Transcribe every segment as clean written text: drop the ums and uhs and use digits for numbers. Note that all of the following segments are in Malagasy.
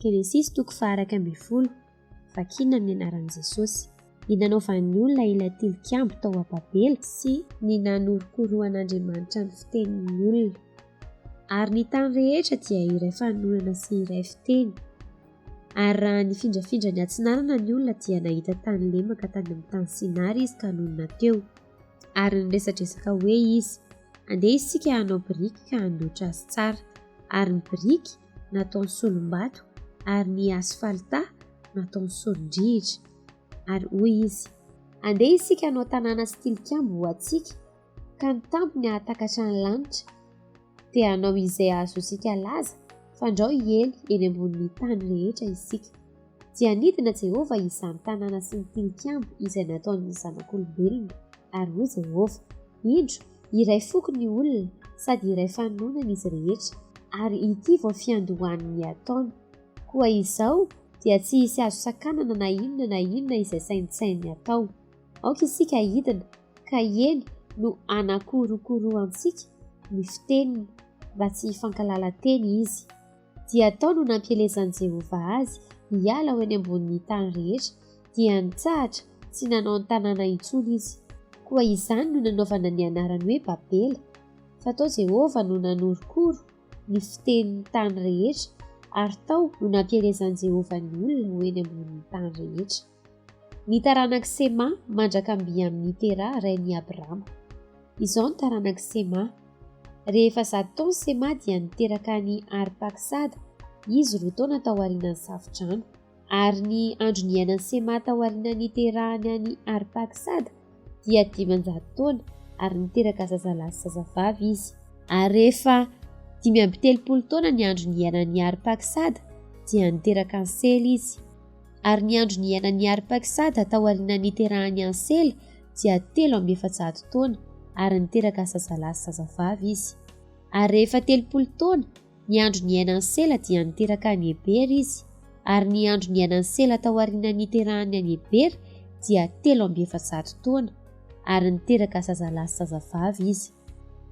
Genesisy toko faha-11, Vakina amin'ny anaran'i Jesosy. Ny nanaovan'ny olona ilay tilikambo tao Babela sy ny nanorokoroan'Andriamanitra ny fitenin'ny olona. Ary ny tany rehetra dia iray fanononana sy iray fiteny. Ary raha nifindrafindra niatsinanana ny olona dia nahita tany lemaka tany amin'ny tany Sinara izy ka nonina teo. Ary niresadresaka hoe izy, Andeha isika hanao biriky ka handoatra azy tsara. Ary ny biriky nataony solom-bato ary ny asfalta nataony solon-drihitra. Ary hoy izy, Andeha isika hanao tanàna sy tilikambo ho antsika, ka ny tampony hahatakatra ny lanitra. Dia hanao izay hahazoantsika laza, fandrao hiely eny ambonin'ny tany rehetra isika. Dia nidina Jehovah hizaha ny tanàna sy ny tilikambo izay nataon'ny zanak'olombelona, ary hoy Jehovah, Indro, iray foko ny olona, sady iray fanononana izy rehetra, ary ity vao fiandohan'ny ataony. Koa izao dia tsy hisy azo sakanana na inona na inona izay saintsaininy atao. Aoka isika hidina, ka eny no hanakorokoroantsika ny fiteniny, mba tsy hifankalala teny izy. Dia tao no nampielezan'i Jehovah azy hiala ho eny ambonin'ny tany rehetra, dia nitsahatra tsy nanao ny tanàna intsony izy. Koa izany no nanaovana ny anarany hoe Babela, fa tao Jehovah no nanorokoro ny fitenin'ny tany rehetra, ary tao no nampielezan'i Jehovah ny olona ho eny ambonin'ny tany rehetra. Ny taranak'i Sema mandraka mby amin'i Tera rain'i Abrama. Izao ny taranak'i Sema. Rehefa zato taona Sema dia niteraka an'i Arpaksada izy roa taona tao aorianan'ny Safodrano. Ary ny andro niainan'i Sema tao aorianan'ny niterahany an'i Arpaksada dia 500 taona, ary niteraka zazalahy sy zazavavy izy. Ary rehefa 35 taona ny andro niainan'i Arpaksada dia niteraka an'i Sela izy. Ary ny andro niainan'i Arpaksada tao aorianan'ny niterahany an'i Sela dia 443 taona, ary niteraka zazalahy sy zazavavy izy. Ary rehefa 30 taona ny andro niainan'i Sela dia niteraka an'i Ebera izy. Ary ny andro niainan'i Sela tao aorianan'ny niterahany an'i Ebera dia 443 taona, ary niteraka zazalahy sy zazavavy izy.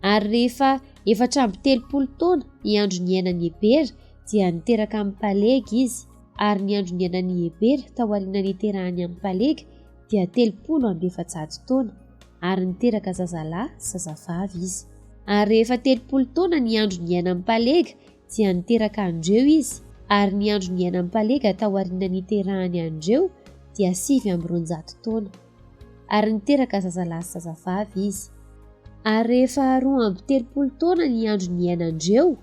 Ary rehefa 34 taona ny andro niainan'i Ebera dia niteraka an'i Palega izy. Ary ny andro niainan'i Ebera tao aorianan'ny niterahany an'i Palega dia 430 taona, ary niteraka zazalahy sy zazavavy izy. Ary rehefa 30 taona ny andro niainan'i Palega dia niteraka an'ireo izy, ary ny andro niainan'i Palega tao aorianan'ny niterahany an'ireo dia 229 taona. Ary niteraka zazalahy sy zazavavy izy. Ary rehefa 32 taona ny andro niainan'ireo,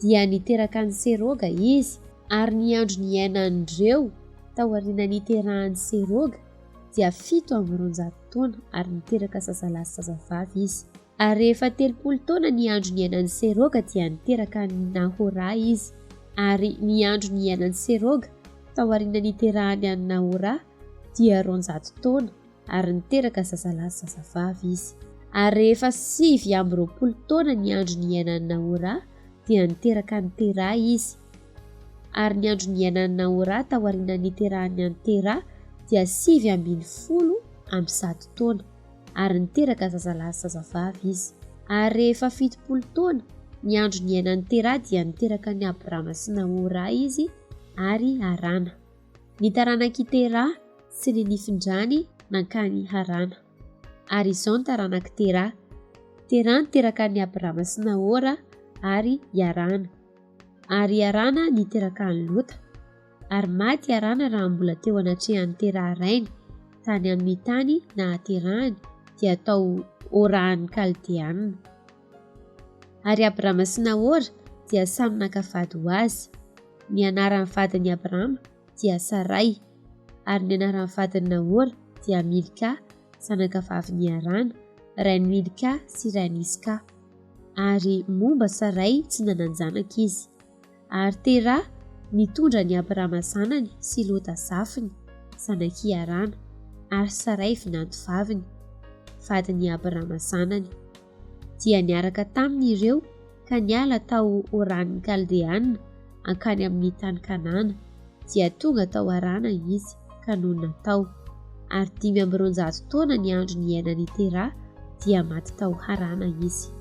dia niteraka an'i Seroga izy, ary ny andro niainan'ireo taorian'ny niterahan'i Seroga dia 207 taona, ary niteraka zazalahy sy zazavavy izy. Ary rehefa 30 taona ny andro niainan'i Seroga dia niteraka an'i Nahora izy, ary ny andro niainan'i Seroga taorian'ny niterahany an'i Nahora dia 200 taona, ary niteraka zazalahy sy zazavavy izy. Ary rehefa 29 taona ny andro niainan'i Nahora, dia niteraka an'i Tera izy. Ary ny andro niainan'i Nahora taorian'ny niterahany an'i Tera dia 119 taona, ary niteraka zazalahy sy zazavavy izy. Ary rehefa 70 taona ny andro niainan'i Tera dia niteraka an'i Abrama sy Nahora izy ary Harana. Ny taranak'i Terà sy ny nifindrany nankany Harana. Ary izao ny taranak'i Terà. Terà niteraka an'i Abrama sy Nahora ary i Harana. Ary i Harana niteraka an'i Lota. Ary maty i Harana raha mbola teo anatrehan'i Terà rainy, tany amin'ny tany nahaterahany, dia tao Oran'ny Kaldeana. Ary Abrama sy Nahora dia samy naka vady ho azy. Ny anaran'ny vadin'i Abrama dia Saray, ary ny anaran'ny vadin'i Nahora dia Milka, zanakavavin'i Harana, rain'i Milka sy rain'i Iska. Ary momba Saray tsy nanan-janaka izy. Ary Terà nitondra an'i Abrama zanany sy Lota zafiny, zanak'i Harana, ary Saray vinantovaviny, vadin'i Abrama zanany. Dia niaraka taminy ireo ka niala tao Oran'ny Kaldeana hankany amin'ny tany Kanana, dia tonga tao Harana izy ka nonina tao. Ary 225 taona ny andro niainan'i Terà, dia maty tao Harana izy.